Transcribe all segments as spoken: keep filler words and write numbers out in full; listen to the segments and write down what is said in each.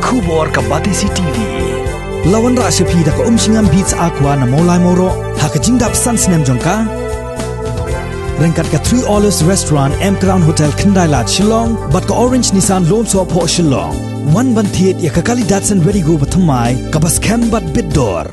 Khubor ka Batesi T V. La wanrah sha phi da ka Umshngam Beats Aqua na Mawlai Mawroh ha ka jingdap san snem jong ka. Ryngkat ka Three Olives Restaurant, M Crown Hotel, Khyndai Lad, Shillong bad ka Orange Nissan Lone Soh Phoh, Shillong. Wan ban thied ïa ka kali Datsun Redi-GO ba thymmai kaba skhem bad bit dor.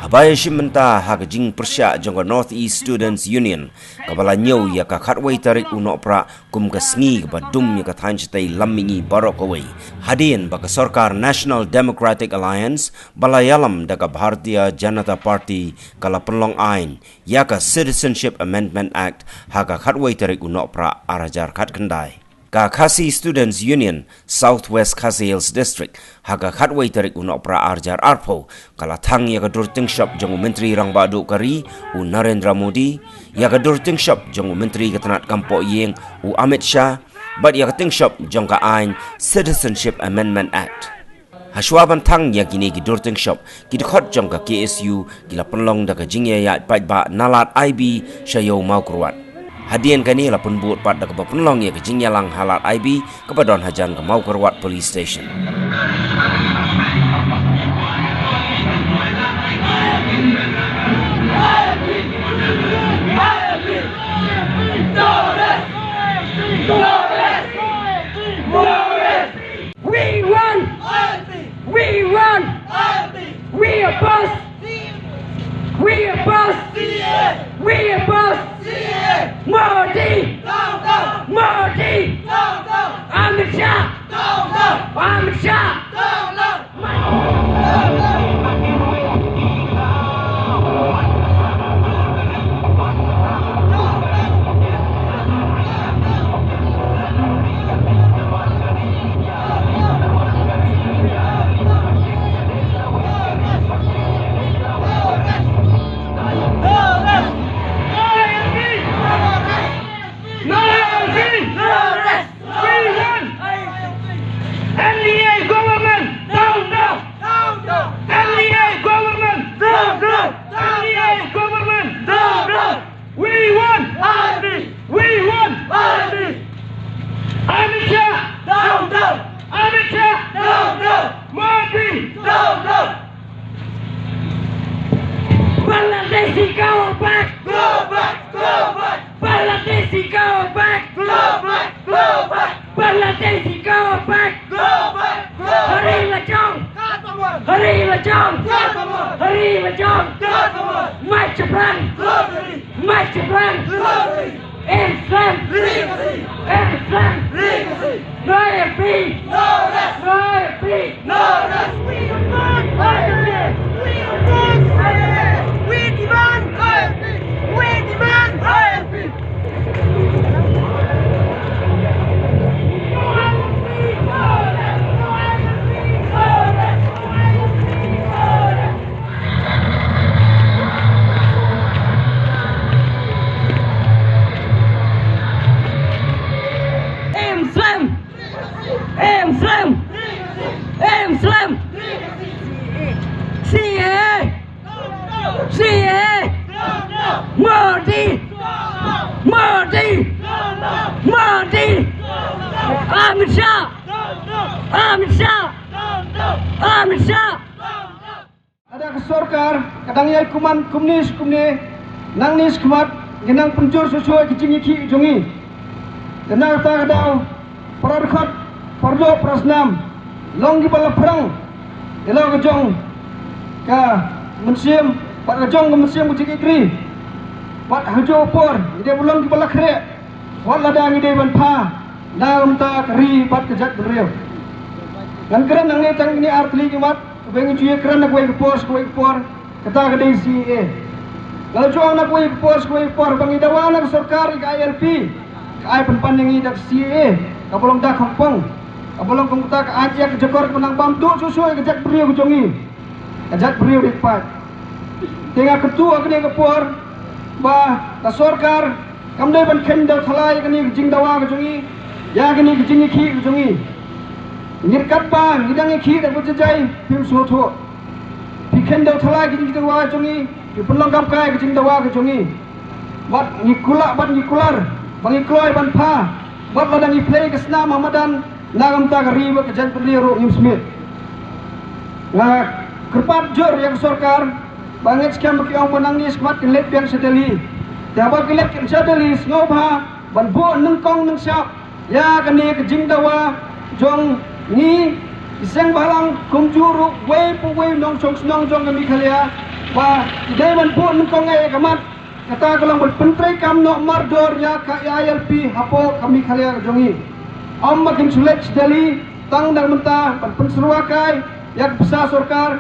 Haba ïashim bynta ha ka jingpyrshah jong ka North East Students Union, kaba la ñiew ïa ka khatwei tarik u Nohprah kum ka sngi kaba dum ïa ka thaiñ shatei lam mihngi baroh kawei, hadien ba ka sorkar National Democratic Alliance ba la ïalam da ka Bharatiya Janata Party ka la pynlong aiñ ïa ka Citizenship Amendment Act ha ka khatwei tarik u Nohprah ar hajar khatkhyndai. Ka Khasi Students Union South West Khasi Hills District ha ka khatwei tarik u Nohprah ar hajar arphew ka la thang ïa ka dur tyngshop jong u Myntri Rangbah Duh ka ri u Narendra Modi, ïa ka dur tyngshop jong u Myntri ka tnat kam poh ïing u Amit Shah, bad ïa ka tyngshop jong ka aiñ Citizenship Amendment Act. Hashwa ban thang ïa kine ki dur tyngshop, ki dkhot jong ka K S U ki la pynlong da ka jingïaid paidbah na Lad Aibi sha ïew Mawkyrwat. Hadien kane la pynbud pat da kaba pynlong ïa ka jingïalang ha Lad Aibi kaba don hajan ka Mawkyrwat Police Station. We want! We want! We oppose! We oppose! We oppose! Modi! Modi! Amit Shah! Amit Shah! N D A government, down, down. N D A government, down, down. N D A government, down, down. We want I P. We want I P. Amit Shah, down, down. Amit Shah, down, down. Modi, down, down. Bangladeshi, go back. Go back, go back. Bangladeshi, go back. Go back, go back. Bangladeshi, go back. Go back, go back. Hari Lajong. Khadmawar. Hari Lajong. Khadmawar. Hari Lajong. Khadmawar. Mike Jabran. Lottery. Mike Jabran. Lottery. Im Slem. Legacy. Im Slem. Legacy. No M P. No rest. No M P. No rest. We demand I L P. We demand I L P. We demand I L P. Im Slem! Im Slem! Im Slem! C A A! C A A! Modi! Modi! Modi! Amit Shah! Amit Shah! Amit Shah! Lada ka sorkar ka dang ïai kumne kumne, nangne shakhmat ngi nang pynjur shuh shuh ïa ki jingïakhih jong ngi. Te na kata ka daw, para dkhot, para doh, para snam, long kiba la phrang ïa la ka jong ka mynsiem bad ka jong ka mynsiem ka jingïeit ri. Bad ha kajuh ka por ngi dei ban long kiba la khreh wat lada ngi dei ban pha na ka bynta ka ri bad ka jaitbynriew. Ngan kren nangne tang kine ar tylli ki mat. Kaba ngi ju ïakren na kawei ka por sha kawei ka por, kata ka dei C A A. Nga la ju ong na kawei ka por sha kawei ka por ba ngi dawa na ka sorkar ïa ka I L P, ka ai pynban ïa ngi da ka C A A kaba long da khongpong, kaba long kum kata ka aiñ ïa ka jakor kaba nang bam duh shuh shuh ïa ka jaitbynriew ka jong ngi, ka jaitbynriew ri paid. Te nga kyntu ha kane ka por ba ka sorkar kam dei ban kheiñ da u thala ïa kane ka jingdawa ka jong ngi, ïa kane ka jingïakhih ka jong ngi. Ngi ryngkat ba ngi dang ïakhih da kaba jai jai, phim sngewthuh. Phi Ken dei thalai ka jingdawa jong ngi, ngi pynlong kam kai ka jingdawa ka jong ngi. Bad ngi kular, bad ngi kular, bad ngi kloi ban pha, bad lada ngi plie ka snam ha madan, na ka bynta ka ri bad ka jaitbynriew ruh ngim smiej. Nga kyrpad jur ïa ka sorkar, ba ngeit skhem ba ki ong ba nangne shakhmat kin leit biang sha Delhi. Te haba ki leit sha Delhi sngewbha ban buh nyngkong nyngshap ïa kane ka jingdawa jong ngi ki seng bhalang kumjuh ruh uwei pa uwei u nongshong shnong jong ka Meghalaya, ba ki dei ban buh nyngkong ïa ka mat. Kata ka long ban pyntreikam noh mardor ïa ka I L P hapoh ka Meghalaya ka jong ngi. Ym ba kin shu leit sha Delhi tang na ka bynta ban pynsyrwa kai ïa ka pisa sorkar,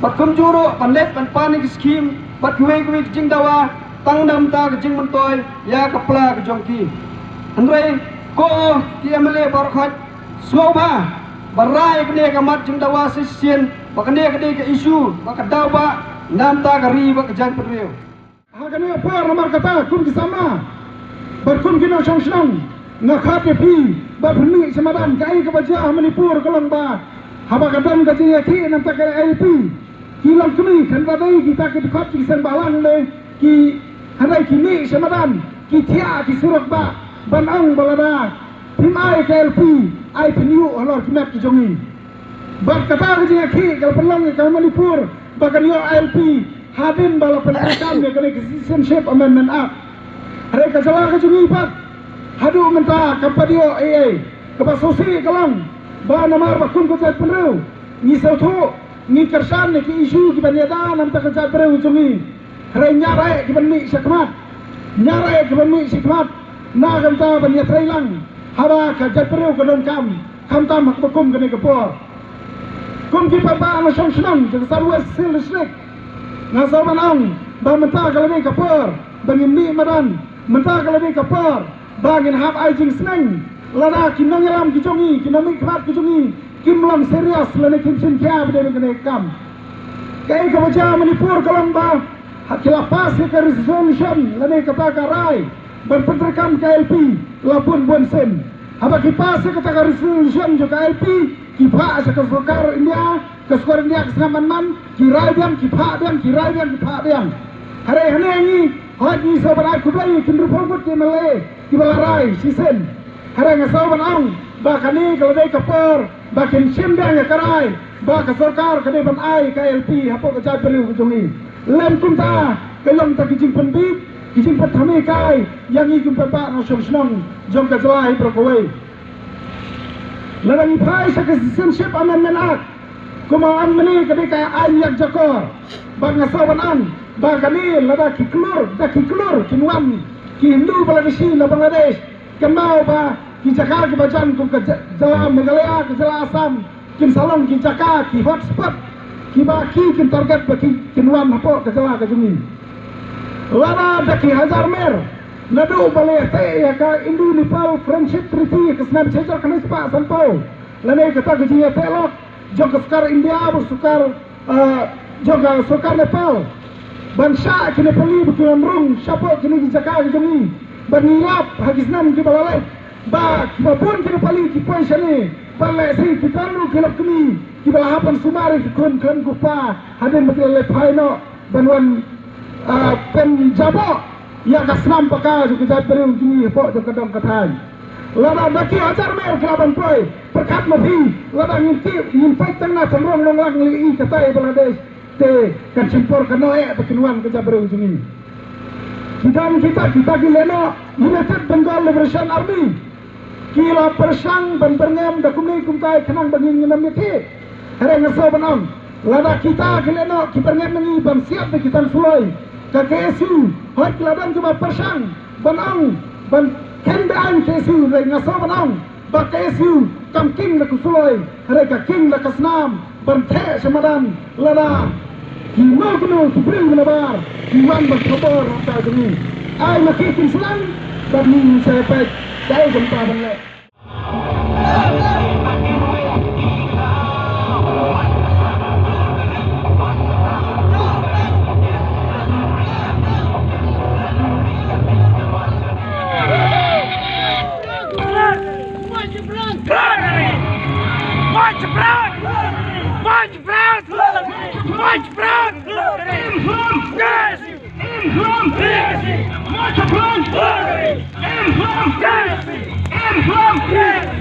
bad kumjuh ruh ban leit ban pan ïa ki skhim bad kiwei kiwei ki jingdawa tang na ka bynta ka jingmyntoi ïa ka pla ka jong ki. Hynrei ko ki M L A baroh khoit, sngewbha ban rai ïa kane ka mat jingdawa shisien, ba kane ka dei ka issue ba ka daw ba na ka bynta ka ri bad ka jaitbynriew. Ha kane ka por namar kata kum ki samla bad kum ki nongshong shnong, nga khot ïa phi ba phin mih sha madan. Kaei kaba jia ha Manipur ka long ba haba ka don ka jingïakhih na ka bynta ka I L P, ki long kmie, khnang ba dei kita ki dkhot ki seng bhalang ne ki, hynrei ki mih sha madan, ki thiah ki surok ba ban ong ba lada phim ai ka I L P, ai pynïoh halor ki met ki jong ngi. Bad kata ka jingïakhih ka la pynlong ïa ka Manipur ba kan ïoh I L P hadien ba la pyntreikam ïa kane ka Citizenship Amendment Act. Hynrei ka jylla ka jong ngi pat haduh mynta kam pat ïoh ei ei. Kaba sngewsih ka long ba namar ba kum ka jaitbynriew ngi sngewthuh, ngi kyrshan ïa ki issue kiban ïada na ka bynta ka jaitbynriew jong ngi. Hynrei ñiah eh kiban mih shakhmat, ñiah eh kiban mih shakhmat na ka bynta ban ïatreilang haba ka jaitbynriew ka donkam, khamtam ha kaba kum kane ka por. Kum ki paidbah nongshong shnong jong ka South West Khasi Hills District, nga sngew ban ong ba mynta ka la dei ka por ba ngin mih madan, mynta ka la dei ka por ba ngin hap ai jingsneng. Lada ki nongïalam ki jong ngi, ki nongmihkhmat ki jong ngi kim long serious lane kim shim khia ba dei ban kane ka kam. Kaei kaba jia ha Manipur ka long ba ha ki la pass ïa ka resolution lane kata ka rai ban pyntreikam ka I L P la bun bun sien. Haba ki pass ïa kata ka resolution jong ka I L P, ki phah sha ka sorkar India, ka sorkar India ka sngap man man, ki rai biang, ki phah biang, ki rai biang, ki phah biang. Hynrei hangne ngi, hooid ngi sngewbha ban ai khublei ïa ki hynriewphew ngut ki M L A kiba la rai shisien. Hynrei nga sngewbha ban ong ba kane ka la dei ka por ba kin shim biang ïa ka rai ba ka sorkar ka dei ban ai ka I L P hapoh ka jaitbynriew ka jong ngi. Lem kumta ka long ta ki jingpynbit, ki jingpynthame kai ïa ngi kum ki paidbah nongshong shnong jong ka jylla hi baroh kawei. Lada ngi phai sha ka Citizenship Amendment Act, kumba ong mynne ka dei ka aiñ ïa ka jakor. Bad nga sngewbha ban ong ba kane lada ki klur, da ki klur kin wan ki Hindu Bangladeshi na Bangladesh, kynmaw ba ki jaka kiba jan kum ka ja-, jylla Meghalaya, ka jylla Assam, kin sa long ki jaka, ki hotspot kiba ki kin target ba ki kin wan hapoh ka jylla ka jong ngi. Lada da ki hajar mer naduh ba la ïateh ïa ka Indo-Nepal Friendship Treaty ka snem shi hajar khyndai spah sanphew, lane kata ka jingïateh lok jong ka sorkar India bad sorkar, ah, jong ka sorkar Nepal ban shah ki Nepali ba kin wan rung shapoh kine ki jaka ki jong ngi. Bad ngi lap ha ki snem kiba la leit ba kiba bun ki Nepali ki poi shane, bad lehse ki don ruh ki lok kmie kiba la hap ban sumar ïa ki khun khlem ki kpa hadien ba ki la leit phai noh ban wan, ah, pynjaboh ïa ka snam paka jong ka jaitbynriew jong ngi hapoh jong ka dong ka thaiñ. Lada da ki hajar mer ki lah ban poi, pyrkhat ma phi, lada ngin tip, ngin peit tang na tymmen long lang lei katai Bangladesh, te kan shim por katno eh ba kin wan ka jaitbynriew jong ngi. Ki don kita, kita ki lehnoh United Bengal Liberation Army, ki la pyrshang ban byrngem da kumne kumtai khnang ba ngin ym ïateh. Hynrei nga sngewbha ban ong, lada kita ki lehnoh ki byrngem na ngi ban siat da ki tang suloi, ka K S U, hooid ki la don kiba pyrshang ban ong ban kheiñ beaiñ K S U, hynrei nga sngewbha ban ong ba K S U kam kieng da ka suloi, hynrei ka kieng da ka snam ban theh sha madan. Lada kino kino ki briew nabar ki wan ban thobor ha ka jong ngi, ai ma ki kin slang, bad ngi ngin sa ïa peit kaei ka bynta ban leh. March, Brad! March, Brad! March, Brad! March, Brad! Islam! March of France! Islam! Islam!